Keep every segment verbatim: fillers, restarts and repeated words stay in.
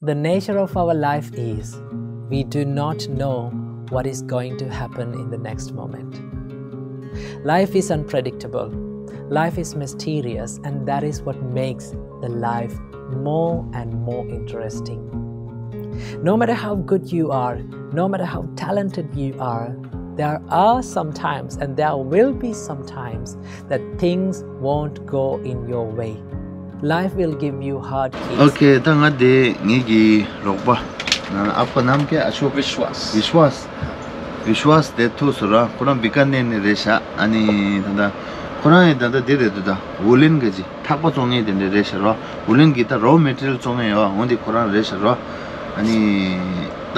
The nature of our life is we do not know what is going to happen in the next moment. Life is unpredictable, life is mysterious, and that is what makes the life more and more interesting. No matter how good you are, no matter how talented you are, there are some times and there will be some times that things won't go in your way. Life will give you hard keys. Okay, ད་ང་དེ་ངེད་ཀྱི་རོགས་པ། आपका नाम क्या है? अशोक। विश्वास। विश्वास। विश्वास དེ་ཐུག་སོང་ར། ཁོ་རང་བི་ཀ་ནེར་ནས་རེད་ཤག་ཨ་ནི་ད་ལྟ་ཁོ་རང་ཡི་ད་ལྟ་འདི་རེད་འདུག་ད་ཝུ་ལེན་གི་ཅིག་ཐག་པ་བཙོང་མཁན་དེ་འདྲ་རེད་ཤག་ར། ཝུ་ལེན་གི་ད་རོ་མེ་ཊི་རི་ཡལ་བཙོང་མཁན་ཡོད། འོ་འདི་ཁོ་རང་རེད་ཤག་ར། ཨ་ནི་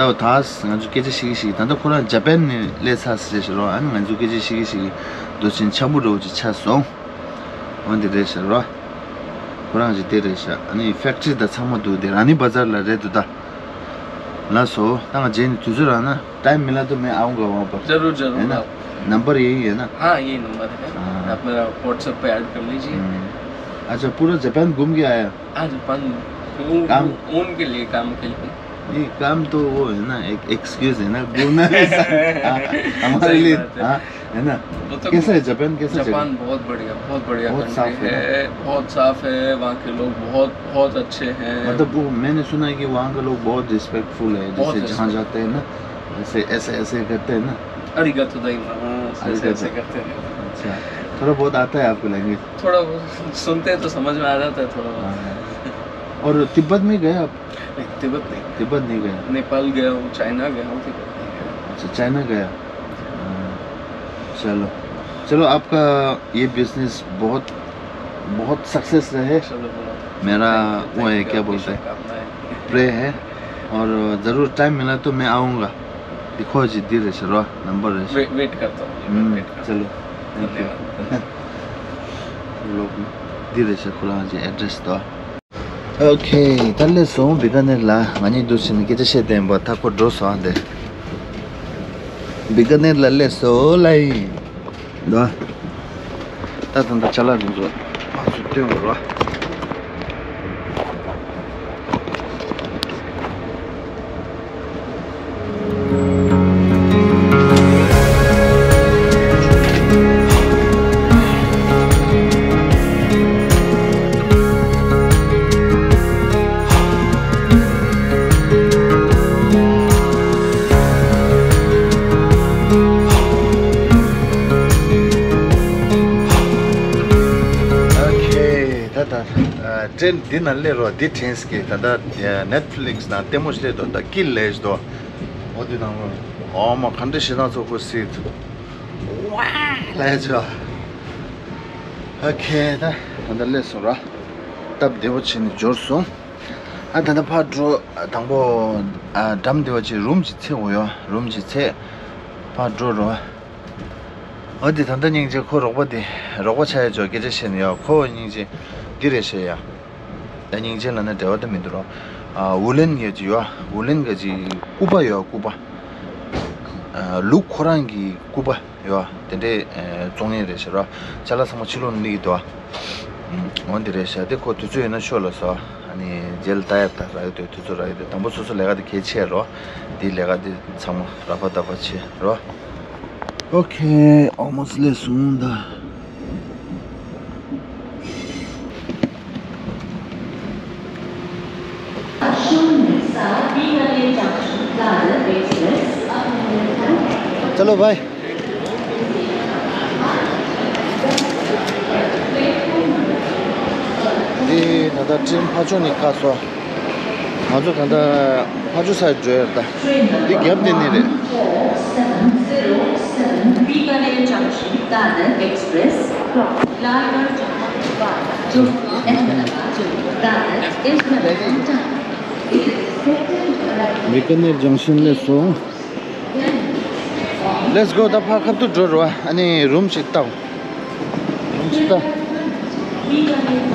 ད་ད་ང་ཚོ་སྐད་ཆ་བཤད་ཀྱི་བཤད་ཀྱི། ད་ལྟ་ཁོ་རང་ཇ་པན་ནས་སླེབས་ཚར་ཟེར་ཤག་ར། ཨ་ནི་ང་ཚོ་སྐད་ཆ་བཤད་ཀྱི་བཤད་ཀྱི་འདུག་ཕྱིན་འཆམ་པོ་འདྲ་བོ་ཅིག་ཆགས་སོང་། འོ་འདི་རེད་ཤག་ར། ཁོ་རང་ཅིག་དེ་རེད་ཤག་ཨ་ནི་ཕེག་ཊི་རི་དང་ཚང་མ་འདུག་དེ་ར་ནི་བ་ཛར་ལ་རེད་འདུག་ད། ལགས་སོ། ད་ང་རྗེས་ནས་དུས་ཚོད་རག་ན། टाइम मिला तो मैं आऊँगा वहाँ पर। जरूर, जरूर, है ना? आप नंबर यही है ना? हाँ, यही नंबर है। हाँ। आप मेरा WhatsApp पे ऐड कर लीजिए। हम्म। अच्छा, पूरा जापान घूम के आया? हाँ, जापान। वो, काम? वो, उनके लिए, काम के लिए। नहीं, काम तो वो है ना, एक एक्सक्यूज है ना, घूमना भी सा-, हाँ, हमारे सही लिए, बात है। हाँ, है ना? वो तो कैसा है जापान, कैसा जगह? जापान बहुत बढ़िया, बहुत बढ़िया बहुत कंट्री साफ है ना? है, बहुत साफ है, वहाँ के लोग बहुत, बहुत अच्छे हैं। मतलब वो मैंने सुना है कि वहाँ के लोग बहुत रिस्पेक्टफुल है, बहुत जैसे जहाँ रिस्पेक्ट। जाते हैं ना, ऐसे, ऐसे, ऐसे करते हैं ना। अरिगातो दाइमास, ऐसे, ऐसे अरिगातो। करते हैं। अच्छा, थोड़ा बहुत आता है आपको लैंग्वेज? थोड़ा बहुत सुनते हैं तो समझ में आ जाता है थोड़ा बहुत। हाँ। और तिब्बत में गए आप? नहीं, तिब्बत नहीं। तिब्बत नहीं गए? नेपाल गया हूँ, चाइना गया हूँ, तिब्बत नहीं गया। अच्छा, चाइना गया। हाँ। चलो, चलो, आपका ये बिजनेस बहुत, बहुत सक्सेस रहे। चलो, बोलो। मेरा थैंक यू, वो है, थैंक यू, क्या आपकी बोलते हैं? शुभकामनाएं। प्रे है, और ज़रूर टाइम मिला तो मैं आऊँगा। देखो जी, दे रहे सर, नंबर है। वे-, वेट करता हूँ जी, मैं हम्म, वेट करता हूँ। चलो, थैंक यू। धन्यवाद, धन्यवाद। लोग दे रहे सर, खुला जी, एड्रेस तो। ཨོ་ཁེ། ད་སླེབས་སོང་བི་ཀ་ནེར་ལ། ང་གཉིས་འདུག་ཕྱིན་སྐད་ཆ་བཤད་བསྡད་པ་ད་ཁོ་འགྲོ་སོང་ཨ་འདི། བི་ཀ་ནེར་ལ་སླེབས་སོང་ལ་ཡིན། འདུག་ད་ད་ད་ཅ་ལག་འདི་ཚོ་ཕར་ཚུར་སྟོན་དགོས་ར། ཨོ་ཁེ། ད་ད། ཨ། ཏྲེན་འདི་ན་སླེབས་རོགས། འདི་ཏྲེན་སི་ཀི་ད་ལྟ་ནེཊ་ཕི་ལིག་སི་ནང་ལྟད་མོ་ཞིག་སླེབས་འདུག་ད་ཀི་ལེ་ཞིག་འདུག་འོ་དེ་ནང་ལོ། ཨོ་མ་ག་འདྲ་ཞེ་སྡང་ཚོགས་ཁོ་སྲིད། ཝ་ལ་ཡ་ཆོ། ཨོ་ཁེ། ད་ད་ལྟ་སླེབས་སོང་ར། སྟབས་བདེ་བོ་བྱས་ནས་འབྱོར་སོང་། ཨ་ད་ལྟ་ཕར་འགྲོ། དང་པོ། ཨ་འགྲམ་བདེ་བོ་བྱས་རུམ་ཅིག་འཚོལ་དགོས་ཡོད། རུམ་ཅིག་འཚོལ། ཕར་འགྲོ་རོགས། འོ་དེ་ད་ལྟ་སྙིང་རྗེ་ཁོ་རོགས་པ་དེ། རོགས་པ་ཆགས་ཡ་ཅོག་སྐད་ཆ་བཤད་ནས་ཡོད། ཁོ་སྙིང་རྗེ་འདི་རེད་ཤག་ཡ། ད་སྙིང་རྗེ་ལབ་ན་འབྲེལ་བ་ད་མི་འདུག་རོགས། ཨ་ཝུ་ལེན་གྱི་ཅིག་ཡོད། ཝུ་ལེན་གྱི་ཅིག་སྐུད་པ་ཡོད། སྐུད་པ། ཨ་ལུག་ཁོ་རང་གི་སྐུད་པ་ཡོད། དེ་འདྲས་ཨ་བཙོང་མཁན་རེད་ཤག་རོགས། ཅ་ལག་ཚང་མ་ཕྱི་ལོགས་ནས་སླེབས་ཀྱི་འདུག་ཨ། འོ་འདི་རེད་ཤག་དེ་ཁོ་དུས་ཚོད་ཡོད་ན་ཤོག་ལབ་སོང་། ཨ་ནི་རྗེས་ལ་ལྟ་ཡག་ད་རག་གི་འདུག་དུས་ཚོད་རག་གི་འདུག་དང་པོ་སོ་སོ་ལས་ཀ་དེ་གལ་ཆེ་རོགས། དེ་ལས་ཀ་དེ་ཚང་མ་ར་བ་ད་བ་བྱེད་རོགས། ཨོ་ཁེ། ཨོ་མོ་སི་སླེབས་སོང་ད། चलो भाई। འདི་ད་ལྟ་ཏྲེན་ཕར་ཕྱོགས་ནས་བཀག་སོང་། ང་ཚོ་ད་ལྟ་ཕར་ཕྱོགས་སར་འགྲོ་ཡ་རེད་ད། འདི་རྒྱབ་དེ་ནས་རེད། བི་ཀ་ནེར་ཇང་ཤིན་སླེབས་སོང་། Let's go. ད་ཕར་ཁ་ཐུག་འགྲོ་རོགས། ཨ་ནི་རུམ་ཞིག་བལྟ། རུམ་ཞིག་བལྟ།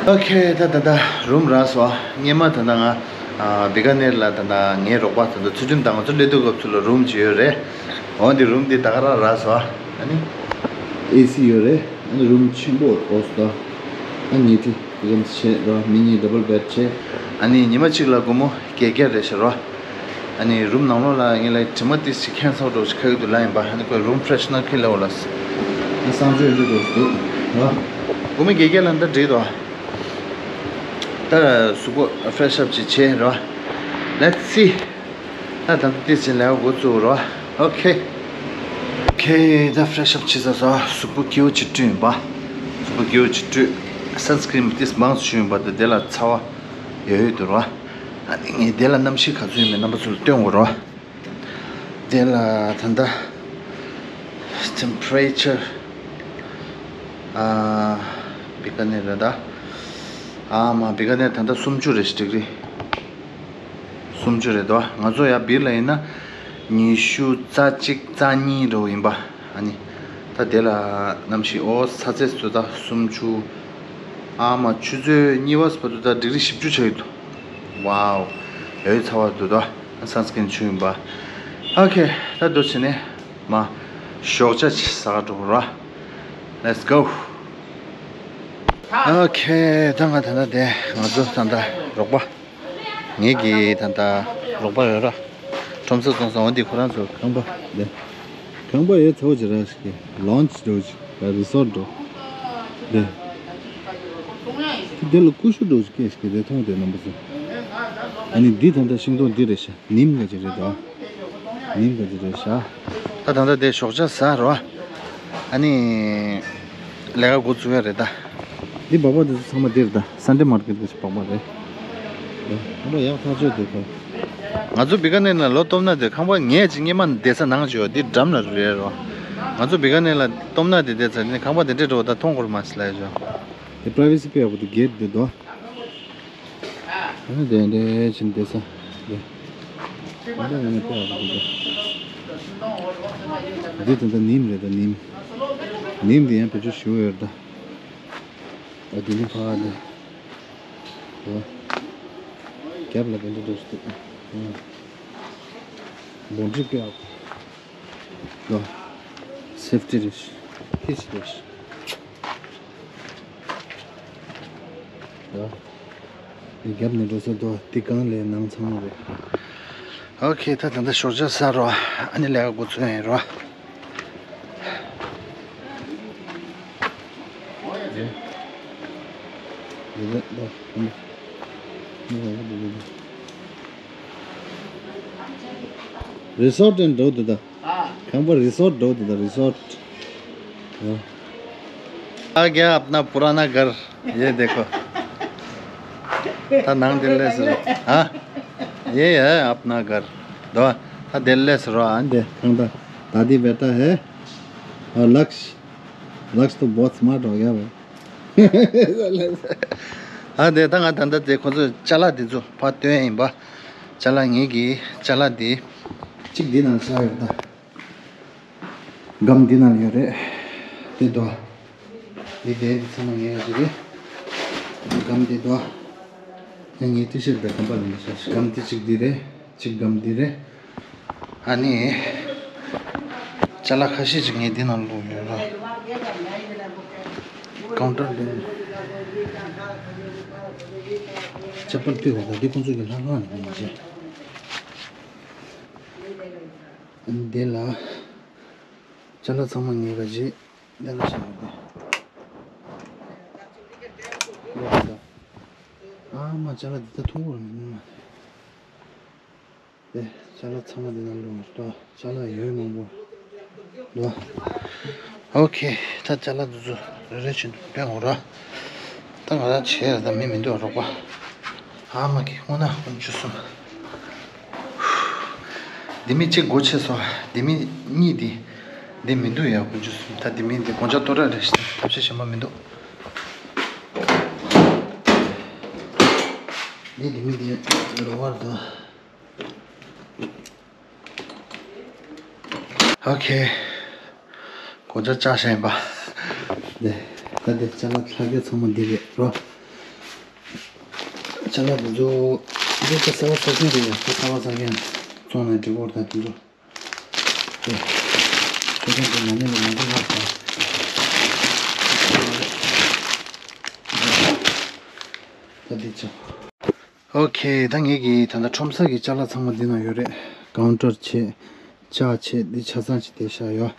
ཨོ་ཁེ། ད་ད་ད་རུམ་རག་སོང་། སྔོན་མ་ད་ད་ང་ཨ་བི་ཀ་ནེར་ལ་ད་ད་ངའི་རོགས་པ་ད་ད་ཚུལ་ཁྲིམས་དང་ང་ཚོ་སླེབས་དུས་སྐབས་ཚོ་ལ་རུམ་ཅིག་ཡོད་རེད། འོ་འདི་རུམ་འདི་ད་ག་རང་རག་སོང་། ཨ་ནི་ཨེ་སི་ཡོད་རེད། ཨ་ནི་རུམ་ཆེན་པོ་འོ་སོ། ཨ་ནི་ཉལ་ཁྲི་རིམ་བྱས་རོགས། མི་གཉིས་ཌབ་བལ་བེཌ་བྱས། ཨ་ནི་ཉི་མ་གཅིག་ལ་སྒོར་མོ་བརྒྱད་བརྒྱ་རེད་ཤག་རོ། ཨ་ནི་རུམ་ནང་ལོགས་ལ་ངེད་ལ་དྲི་མ་ཏིས་ཅིག་ཁེངས་སོང་འགྲོ་ཞིག་ཁ་གི་འདུག་ལ་ཡིན་པ། ཨ་ནི་ཁོས་རུམ་ཕྲེ་ཤི་ནར་ཁྱེར་ལ་འོ་ལ་ས་ནི་གསང་སྤྱོད་འདི་འགྲོ་ཞིག་འདུག་རོ། སྒོར་མོ་བརྒྱད་བརྒྱ་ལ་འདི་འགྲིག་འདུག་ད་གཟུགས་པོ་ཕྲེ་ཤི་ཨབ་ཅིག་བྱེད་རོ། Let's see. ད་ད་ལྟ་ཏིས་ཅིག་ལས་ཀ་འགོ་བཙུགས་རོ། ཨོ་ཁེ། ཨོ་ཁེ། ད་ཕྲེ་ཤི་ཨབ་བྱས་ཚར་སོང་། གཟུགས་པོ་སྐྱིད་པོ་ཅིག་བཀྲུས་ཡིན་པ། གཟུགས་པོ་སྐྱིད་པོ་ཅིག་བཀྲུས། སན་སི་ཀི་རིན་ཏིས་མང་ཙམ་བྱུགས་ཡིན་པ། ད་དེ་ལ་ཚ་བ་ཡོད་ཡོད་འདུག་རོ། ཨ་ནི་ངས་དེ་ལ་གནམ་གཤིས་ག་ཚོད་ཡིན་མིན་རྣམ་པ་ཚོ་ལ་སྟོན་དགོས་རོ། དེ་ལ་ད་ལྟ་temperature ཨ་བི་ཀ་ནེར་རེད་ད། ཨ་མ་བི་ཀ་ནེར་ད་ལྟ་སུམ་ཅུ་རེད་ཤག་ཌིག་རི། སུམ་ཅུ་རེད་དོ། ང་ཚོ་ཡ་བིར་ལ་ཡིན་ན་ཉི་ཤུ་རྩ་གཅིག་རྩ་གཉིས་འདྲ་བོ་ཡིན་པ། ཨ་ནི་ད་དེ་ལ་གནམ་གཤིས་འོ་ས་ཚད་ཚོད་ད་སུམ་ཅུ། ཨ་མ་ཆུ་ཚོད་གཉིས་པ་བར་དུ་ད་ཌིག་རི་བཞི་བཅུ་ཆགས་ཡོད་འདུག་ཝའོ། ཡོད་ཚ་བ་འདུག་དོ། སན་སི་ཀི་རིན་བྱུགས་ཡིན་པ། ཨོ་ཁེ། ད་འདུག་བྱས་ནས་མ་ཞོགས་ཇ་ཅིག་ཟ་ག་འགྲོ་ར། Let's go. ཨོ་ཁེ། ད་ང་ད་ལྟ་དེ་ང་ཚོ་ད་ལྟ་རོགས་པ། ངེད་ཀྱི་ད་ལྟ་རོགས་པ་ཡོད་ར། ཁྲོམ་ས་བཙོང་ས་འོ་འདི་ཁོ་རང་ཚོ་ཁང་པ་དེ། ཁང་པ་ཡོད་ཚ་བོ་ཅིག་ར་ཞིག་གི་ལོན་ཇི་འགྲོ་ཅིག་ར་རི་སོར་འགྲོ། དེ། དེ་དེ་ལ་ཀུ་ཤུ་འགྲོ་ཅིག་སྐད་ཞིག་གི་དེ་མཐོང་དེ་རྣམ་པ་ཚོ། ཨ་ནི་འདི་ད་ལྟ་ཤིང་སྡོང་འདི་རེད་ཤག་ནིམ་ག་ཅིག་རེད་དོ། ནིམ་ག་ཅིག་རེད་ཤག་ད་ད་ལྟ་དེ་ཞོགས་ཇ་ཟ་རོ། ཨ་ནི། ལས་ཀ་འགོ་བཙུགས་ཡ་རེད་ད། འདི་སྦག་སྦག་འདི་ཚོ་ཚང་མ་འདིར་ད། སན་ཌེ་མར་ཀེཊ་གི་སྦག་སྦག་རེད། ཁང་པ་ཡག་ཐག་ཆོད་འདུག་ཁོ། ང་ཚོ་བི་ཀ་ནེར་ནང་ལོ་སྟོབས་ན་དེ་ཁང་པ་ངས་ཅིག་སྔོན་མ་བསྡད་ས་ནང་བྱོས་འདི་འགྲམ་ལ་རེད་རོ། ང་ཚོ་བི་ཀ་ནེར་ལ་སྟོབས་ན་དེ་བསྡད་ས་ནི་ཁང་པ་དེ་འདྲས་འགྲོ་ད་མཐོང་གོ་མ་སི་ལ་ཡ་བྱོས། དེ་པ་རའི་ཝེ་སི་དཔེ་ཡག་པོ་འདུག་གེ་ཊི་འདི་དོ། ཨ་ནི་དེ་འདྲས་ཕྱིན་བསྡད་ས་རེད། འདི་འདི་ནི་དཔེ་ཡག་པོ་འདུག་འདི་དེ་འདྲ་ནིམ་རེད་ད་ནིམ། ནིམ་འདི་ཡང་བེད་སྤྱོད་ཞུ་ཡོད་ད། ཨ་དེ་ནི་ཕ་ག་དེ། ཨོ། རྒྱབ་ལ་བེད་སྤྱོད་འདུག་སྟེ། ཨོ། སྦོང་ཁྲི་དཔེ་ཡག་པོ། ཨོ། སེབ་ཊི་རེད། ཧིས་རེད། ཡ། འདི་རྒྱབ་ནས་འགྲོ་ས་འདུག་འདི་སྒང་ལས་ནང་ཚང་མ་རེད། ཨོ་ཁེ། ད་ད་ལྟ་ཞོགས་ཇ་ཟ་རོ། ཨ་ནི་ལས་ཀ་འགོ་ཚུགས་ཡིན་རོ། རི་སོར་དེ་འགྲོ་འདུག་ད། ཁང་པ་རི་སོར་འགྲོ་འདུག་ད་རི་སོར། आ गया अपना पुराना घर। ये देखो। ད་ནང་དེ་ལས་སུ་ར། हाँ। ये है अपना घर। ད་ད་དེ་ལས་སུ་ར། ཨ་འདི་ཁང་ད། दादी बेटा है। और लक्ष्य। लक्ष्य तो बहुत स्मार्ट हो गया भाई। ཨ་དེ་ད་ང་ད་ད་དེ་ཁོ་ཚོ་ཅ་ལག་དེ་ཚོ་ཕར་སྟོན་ཡིན་པ། ཅ་ལག་ངེད་ཀྱི་ཅ་ལག་དེ། གཅིག་འདི་ནང་ཤར་ཡོད་ད། སྒམ་འདི་ནང་ཡོད་རེད། དེ་དོ། འདི་དེ་འདི་ཚང་མ་ངེད་ཀྱི་རེད། སྒམ་འདི་དོ། ངས་ངའི་ཊི་ཤར་བའི་ཁང་པ་ལ་འདི་ཤར། སྒམ་འདི་གཅིག་འདི་རེད། གཅིག་སྒམ་འདི་རེད། ཨ་ནི། ཅ་ལག་ཁ་ཤས་ཅིག་ངས་འདི་ནང་བླུགས་ཡོད་ར། ཀའུན་ཊར་འདི། ཅ་པལ་པི་འོ་ད་འདི་ཁོང་ཚོ་གི་ལྷག་ལྷག་ནས་མི་བྱེད། འདི་ལ། ཅ་ལག་ཚང་མ་ངེད་ཀྱི་རེད། འདི་ལ་བཞག་ཡོད་དེ། ཨ་མ་ཅ་ལག་འདི་ད་ཐུང་པོ་རེད་མི་ནུས་མ་རེད། དེ་ཅ་ལག་ཚང་མ་འདི་ནང་བླུགས་འདུག་ཅ་ལག་ཡོད་མང་པོ་འདུག་ཨོ་ཁེ། ད་ཅ་ལག་འདི་ཚོ་རེ་རེ་བྱས་འདུག་སྟོན་འོ་ར། ད་ང་རང་བྱས་ར་ད་མི་མི་འདུག་རོགས་པ། ཨ་མ་ཁེ་སྔོན་ན་དཀོན་མཆོག་གསུམ། འདི་མི་གཅིག་སྒོ་ཕྱེ་སོང་། འདི་མི་གཉིས་འདི། འདི་མི་འདུག་ཡ་དཀོན་མཆོག་གསུམ། ད་འདི་མི་འདི་དགོང་ཇ་གཏོར་ར་རེད་ཤག་ཐབས་ཤེས་གཞན་པ་མི་འདུག་འདི་འདི་མི་འདི་རོགས་པ་རེད་ད། ཨོ་ཁེ། དགོང་ཇ་བཅག་བཞག་ཡིན་པ། འདི། ད་འདི་ཅ་ལག་ལྷག་རྒྱུ་ཚང་མ་འདི་རེད་རོ། ཅ་ལག་འདི་ཚོ། འདི་ཚོ་གསར་པ་ཟ་མཁན་རེད་ཡ། ད་གསར་པ་ཟ་མཁན་བཙོང་ནས་འགྲིག་གོ་ད་འདི་ཚོ། འདི། ཁྱེད་ཚོ་འདི་ང་ནས་ལ་ང་ཚོ་ལྷག་ད། ད་འདི་ཅག་ཨོ་ཁེ། ད་ངེད་ཀྱི་ད་ལྟ་ཁྲོམ་ས་གི་ཅ་ལག་ཚང་མ་འདི་ན་ཡོད་རེད། ཀའུན་ཊར་བྱས། ལྕགས་བྱས། འདི་ཆ་ཚང་ཅིག་དེ་བཞག་ཡོད།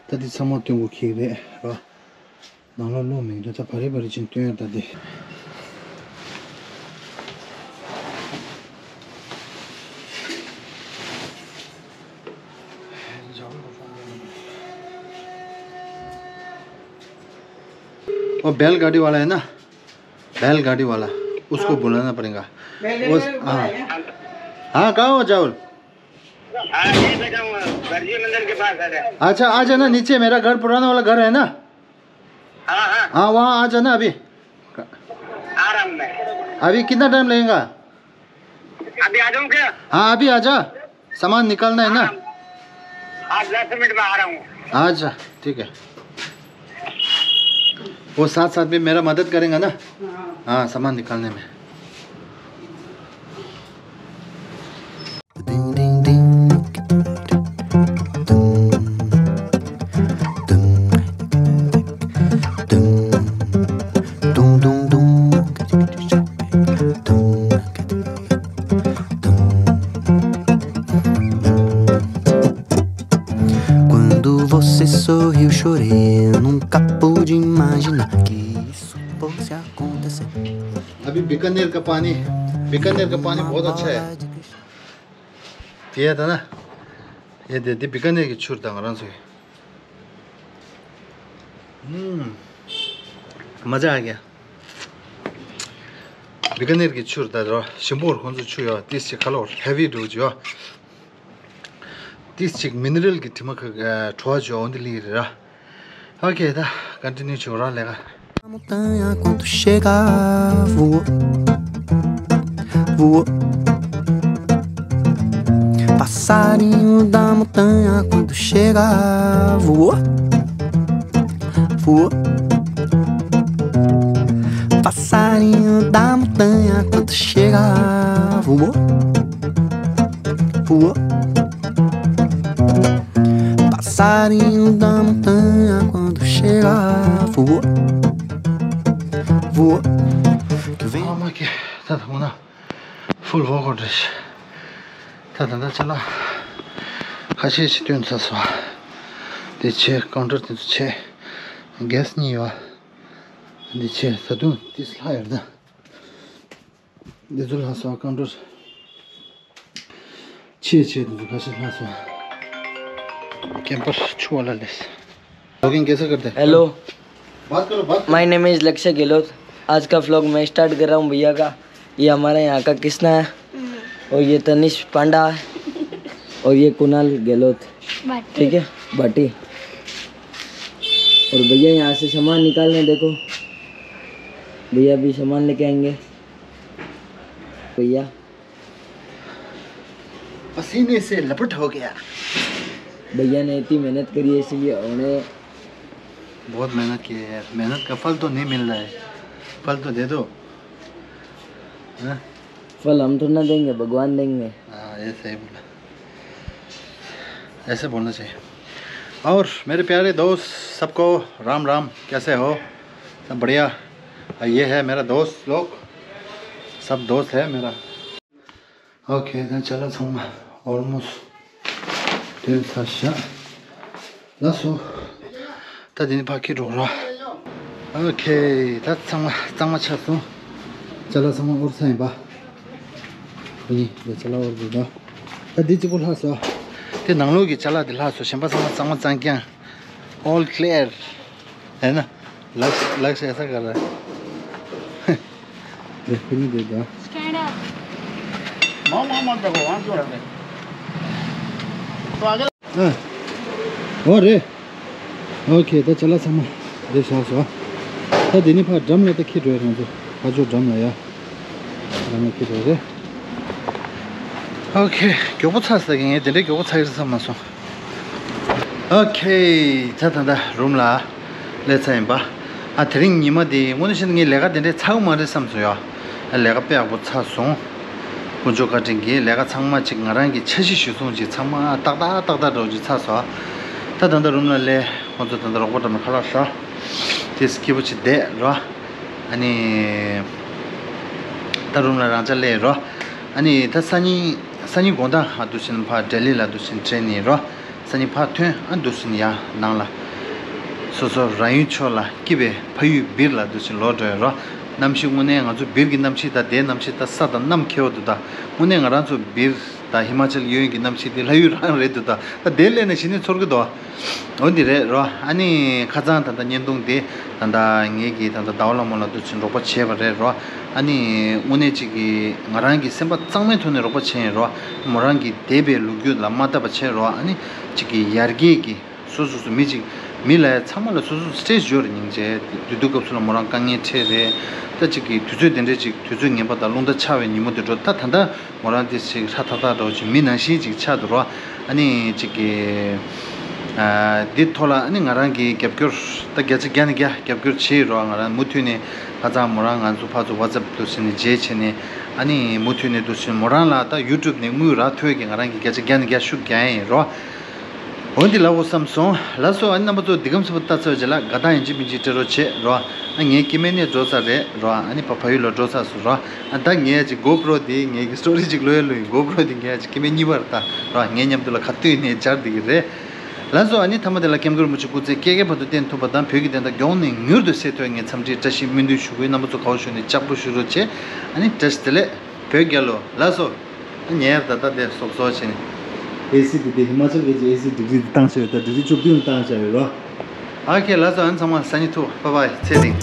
ད་འདི་ཚང་མ་སྟོན་དགོས་ཀྱི་རེད་རོ། ནང་ལོགས་ལོགས་མི་འདུག་ད་བ་རི་བ་རི་ཅན་སྟོན་ཡོད་ད་འདི། वो बैलगाड़ी वाला है ना? बैलगाड़ी वाला। उसको बुलाना पड़ेगा। बैलगाड़ी उस वाला हाँ। बुलाया। हाँ, कहाँ हो जाहुल? हाँ, ये बैठा हूँ, गरजी मंदिर के पास आ गया। अच्छा, आ जाना नीचे, मेरा घर पुराना वाला घर है ना? हाँ, हाँ। हाँ, वहाँ आ जाना अभी। आ रहा हूँ मैं। अभी कितना टाइम लगेगा? अभी आ जाऊँ क्या? हाँ, अभी आ जा। सामान निकालना है ना? हाँ, दस मिनट में आ रहा हूँ। अच्छा, ठीक है। वो साथ साथ में मेरा मदद करेगा ना? हाँ। हाँ, सामान निकालने में। Quando você sorriu, chorei. Eu nunca pude imaginar que isso fosse acontecer. अभी बीकानेर का पानी, बीकानेर का पानी बहुत अच्छा है। पिया था ना? ये दे दे, बीकानेर की छुर था, आराम से। हम्म, मज़ा आ गया। बीकानेर की छुर था, ཞིམ་པོ་ཁོང་ཚོ་ཆུ་ཡོད། ཏིས་ཅིག་ཁ་ལོ་ཧེ་བི་འགྲོ་རྒྱུ་ཡོད། ཏིས་ཅིག་མི་ནི་རལ་གྱི་དྲི་མ་ཁ་བྲོ་བ་བྱོ་འོ་འདི་ལི་རེད་ར། ཨོ་ཁེ། ད་ཀོན་ཊི་ནིའུ་བྱོས་ར་ལས་ཀ། Montanha quando chega, voou, voou. Passarinho da montanha quando chega, voou, voou. Passarinho da montanha quando chega, voou, voou. Passarinho da montanha quando chega, voou, voou. Que vem. ཨ་མ་ཀེ། ད་ད་ངོ་ན་ཧྥུལ་ཝོག་རེད། ད་ད་ད་ཅ་ལག་ཁ་ཤས་ཤིག་བཏོན་ཚར་སོང་། དེ་བྱས་ཀའུན་ཊར་དེ་ཚོ་བྱས། གེ་སི་གཉིས་ཡོད། འདི་བྱས་ད་དུང་ཏིས་ལྷག་ཡོད་ད། འདི་ཚོ་ལྷག་སོང་། ཀའུན་ཊར་ཆེ་ཆེ་འདི་ཚོ་ཁ་ཤས་ལྷག་སོང་། कैंपर छुआ ला लेस। ब्लॉगिंग कैसे करते हैं? हेलो। बात करो, बात करो। My name is लक्ष्य गहलोत। आज का व्लॉग मैं स्टार्ट कर रहा हूँ भैया का। ये हमारे यहाँ का कृष्णा है। हम्म। और ये तनिष पांडा है। और ये कुणाल गहलोत। भाटी। ठीक है, भाटी। और भैया यहाँ से सामान निकालने, देखो, भैया भी सामान लेके आएंगे। भैया। पसीने से लपट हो गया। भैया ने इतनी मेहनत करी है, इसलिए उन्हें बहुत मेहनत की है यार, मेहनत का फल तो नहीं मिल रहा है, फल तो दे दो। हाँ? फल हम थोड़ा ना देंगे, भगवान देंगे। हाँ, ये सही बोला, ऐसे बोलना चाहिए। और मेरे प्यारे दोस्त, सबको राम राम, कैसे हो? सब बढ़िया? ये है मेरा दोस्त लोग, सब दोस्त है मेरा। ཨོ་ཁེ། ད་ཅ་ལག་ཚང་མ་ཨོལ་མོ་སི་ཊི་ཐོན་ཚར་ཤག་ལགས་སོ། ད་འདི་ནས་ཕར་འཁྱེར་འགྲོ་ར། ཨོ་ཁེ། ད་ཚང་མ་གཙང་མ་ཆགས་སོང་། ཅ་ལག་ཚང་མ་དབོར་ཚར་ཡིན་པ། ཁོ་གཉིས་འདི་ཅ་ལག་དབོར་དགོས་ད། ད་འདི་གཅིག་པོ་ལྷག་སོང་། དེ་ནང་ལོགས་ཀྱི་ཅ་ལག་འདི་ལྷག་སོང་། གཞན་པ་ཚང་མ་གཙང་མ་གཙང་རྐྱང་། All clear. है ना? लक्ष्य, लक्ष्य ऐसा कर रहा है। देखो, नहीं देगा। Stand up. मामा, मामा, देखो, वहाँ क्यों रख रहे? तो आगे। ཨ། ཨོ་རེད། ཨོ་ཁེ། ད་ཅ་ལག་ཚང་མ་འདི་བཞག་སོང་། ད་འདི་ནས་ཕར་འགྲམ་ལ་ད་འཁྱེར་འགྲོ་ཡ། ང་ཚོ་ཕར་ཕྱོགས་འགྲམ་ལ་ཡ། འགྲམ་ལ་འཁྱེར་འགྲོ་རེད། ཨོ་ཁེ། མགྱོགས་པོ་ཚར་ཟེར་གི། ངས་དེ་འདྲའི་མགྱོགས་པོ་ཚར་གི་རེད་བསམ་མ་སོང་། ཨོ་ཁེ། ད་ད་ད་རུམ་ལ་སླེབས་ཚར་ཡིན་པ། ཨ། དེ་རིང་ཉི་མ་དེ་དངོས་གནས་བཤད་ན་ངས་ལས་ཀ་དེ་འདྲའི་ཚར་གི་མ་རེད་བསམ་སོང་ཡ། ལས་ཀ་དཔེ་ཡག་པོ་ཚར་སོང་། དཀོན་མཆོག་བཀའ་དྲིན་གྱིས་ལས་ཀ་ཚང་མ་ཅིག་ང་རང་གི་འཆར་གཞི་ཞུས་སོང་ཅིག་ཚང་མ་ཏག་ཏག་ཏག་ཏག་འདྲ་བོ་ཅིག་ཚར་སོང་། ད་ད་ལྟ་རུམ་ལ་སླེབས། ཁོང་ཚོ་ད་ལྟ་རོགས་པ་འགྲམ་ལ་ཁ་ལག་ཟ། དེ་སྐྱིད་པོ་ཅིག་བསྡད་རོ། ཨ་ནི། ད་ རུམ་ལ་རང་ཅག་སླེབས་རོ། ཨ་ནི་ད་སང་ཉིན་སང་ཉིན་དགོང་དག་ཨ་འདུག་སེ་ཕར་ལྡི་ལི་ལ་འདུག་སེ་ཁྲིད་ནས་རོ། སང་ཉིན་ཕར་ཐོན་ཨ་འདུག་སེ་ཡར་ནང་ལ། སོ་སོ་རང་ཡུལ་ཕྱོགས་ལ་སྐྱིད་པའི་ཕ་ཡུལ་སྦིར་ལ་འདུག་སེ་ལོག་འགྲོ་ཡོད་རོ། གནམ་གཤིས་དངོས་གནས་ང་ཚོ་སྦིར་གྱི་གནམ་གཤིས་དང་དེའི་གནམ་གཤིས་ད་ས་དང་གནམ་ཁྱད་པར་འདུག་ད་དངོས་གནས་ང་རང་ཚོ་སྦིར་དང་ཧི་མ་ཅལ་གཡས་གཡོན་གྱི་གནམ་གཤིས་དེ་ལྷ་ཡུལ་རང་རེད་འདུག་ད་ད་དེ་སླེབས་ནས་གཞི་ནས་ཚོར་གི་འདུག་འོ་འདི་རེད་རོ། ཨ་ནི་ཁ་སང་ད་ལྟ་བརྙན་ཐུང་དེ་ད་ལྟ་ངེད་ཀྱིས་ད་ལྟ་ཟླ་བ་ལྷ་མོ་ལ་འདུག་སེ་རོགས་པ་བྱས་པ་རེད་རོ། ཨ་ནི་དངོས་གནས་ཅིག་གིས་ང་རང་གི་སེམས་པ་གཙང་མའི་ཐོག་ནས་རོགས་པ་བྱས་ཡིན་རོ། མོ་རང་གི་འདས་པའི་ལོ་རྒྱུས་ལ་མ་བལྟས་པ་བྱས་རོ། ཨ་ནི་ཅིག་གིས་ཡར་རྒྱས་ཀྱི་སོ་སོ་སོ་མི་ཅིག་མི་ལ་ཡ་ཚང་མ་ལ་སོ་སོ་སི་ཊེ་ཇི་ཡོད་རེད། སྙིང་རྗེ། དུས་དུས་སྐབས་སུ་ལ་མོ་རང་དཀའ་ངལ་འཕྲད་རེད། ད་ཅིག་གིས་དུས་ཚོད་དེ་འདྲས་ཅིག་དུས་ཚོད་ངན་པ་དང་རླུང་རྟ་ཆག་པའི་ཉིན་མོ་དེ་འགྲོ་ད་ད་ལྟ། མོ་རང་དེ་ཞིག་ཧྲ་ཐག་ཐག་འདྲ་བོ་ཅིག་མི་ནང་བཞིན་ཅིག་ཆགས་འདུག་རོ། ཨ་ནི་ཅིག་གི་ཨ་འདི་ཐོག་ལ་ཨ་ནི་ང་རང་གིས་རྒྱབ་སྐྱོར་ད་བརྒྱ་ཆ་བརྒྱ་ནས་བརྒྱ་རྒྱབ་སྐྱོར་བྱས་ཡོད་རོ། ང་རང་མུ་མཐུད་ནས་ཁ་སང་མོ་རང་ང་ཚོ་ཕར་ཚུར་ཝ་ཙེབ་འདུག་སེ་ནས་མཇལ་བྱས་ནས་ཨ་ནི་མུ་མཐུད་ནས་འདུག་སེ་མོ་རང་ལ་ད་ཡུ་ཊུབ་ནས་དངུལ་རག་ཐུབ་ཀྱི་ང་རང་གིས་བརྒྱ་ཆ་བརྒྱ་ནས་བརྒྱ་ཤུགས་རྒྱག་ཡིན་རོ། འོ་འདི་ལབ་དགོས་བསམ་སོང་། ལགས་སོ། ཨ་ནི་རྣམ་པ་ཚོ་འདི་གམ་ཚོད་པ་ལྟ་ཚར་བའི་རྗེས་ལ་དགའ་རྟགས་ཡིན་གཅིག་མིན་གཅིག་སྤྲད་རོགས་བྱེད་རོ། ཨ་ངའི་སྐྱེ་དམན་ནས་འགྲོ་ས་རེད་རོ། ཨ་ནི་ཕ་ཕ་ཡུལ་ལ་འགྲོ་ས་སུ་རོ། ཨ་ད་ངས་ཅིག་གོ་པྲོ་འདི་ངའི་གི་སི་ཊོ་རི་ཅིག་ལོས་ལོས་ཡིན། གོ་པྲོ་འདི་ངས་ཅིག་སྐྱེ་དམན་གཉིས་པ་རེད་ད་རོ། ངའི་མཉམ་དུ་ལ་ག་དུས་ནས་སྦྱར་བསྡད་ཀྱི་རེད། ལགས་སོ། ཨ་ནི་མཐའ་མ་དེ་ལ་སྐྱབས་མགོན་རིན་པོ་ཆེ་སྐུ་ཚེ་བསྐལ་བརྒྱའི་བར་དུ་བརྟན་ཐུབ་པ་དང་བོད་ཀྱི་བདེན་མཐའ་མགྱོགས་ནས་མྱུར་དུ་གསལ་ཐུབ་ངས་འཚམས་འདྲིའི་བཀྲ་ཤིས་སྨོན་འདུན་ཞུ་གི་ཡོད། རྣམ་པ་ཚོ་ག་བ་བཞུགས་ནས་ལྕགས་པོ་བཞུགས་རོགས་བྱེད། ཨ་ནི་བཀྲ་ཤིས་བདེ་ལེགས། བོད་རྒྱལ་ལོ། ལགས་སོ། ཉེར་ད་ལྟ་དེ་སོབ་སོ་ཕྱིན། ཨེ་སི་དེ་དེ་ཧི་མ་ཅལ་གྱི་ཨེ་སི་ཌིག་རི་དེ་བཏང་བྱས་ཡོད། ད་ཌིག་རི་བཅུ་བདུན་བཏང་བྱས་ཡོད་རོ། ཨ་ཁེ་ལགས་སོ། ཨ་ནི་ཚང་མ་སང་ཉིན་ཐུག་པ་བའི་ཚེ་རིང་།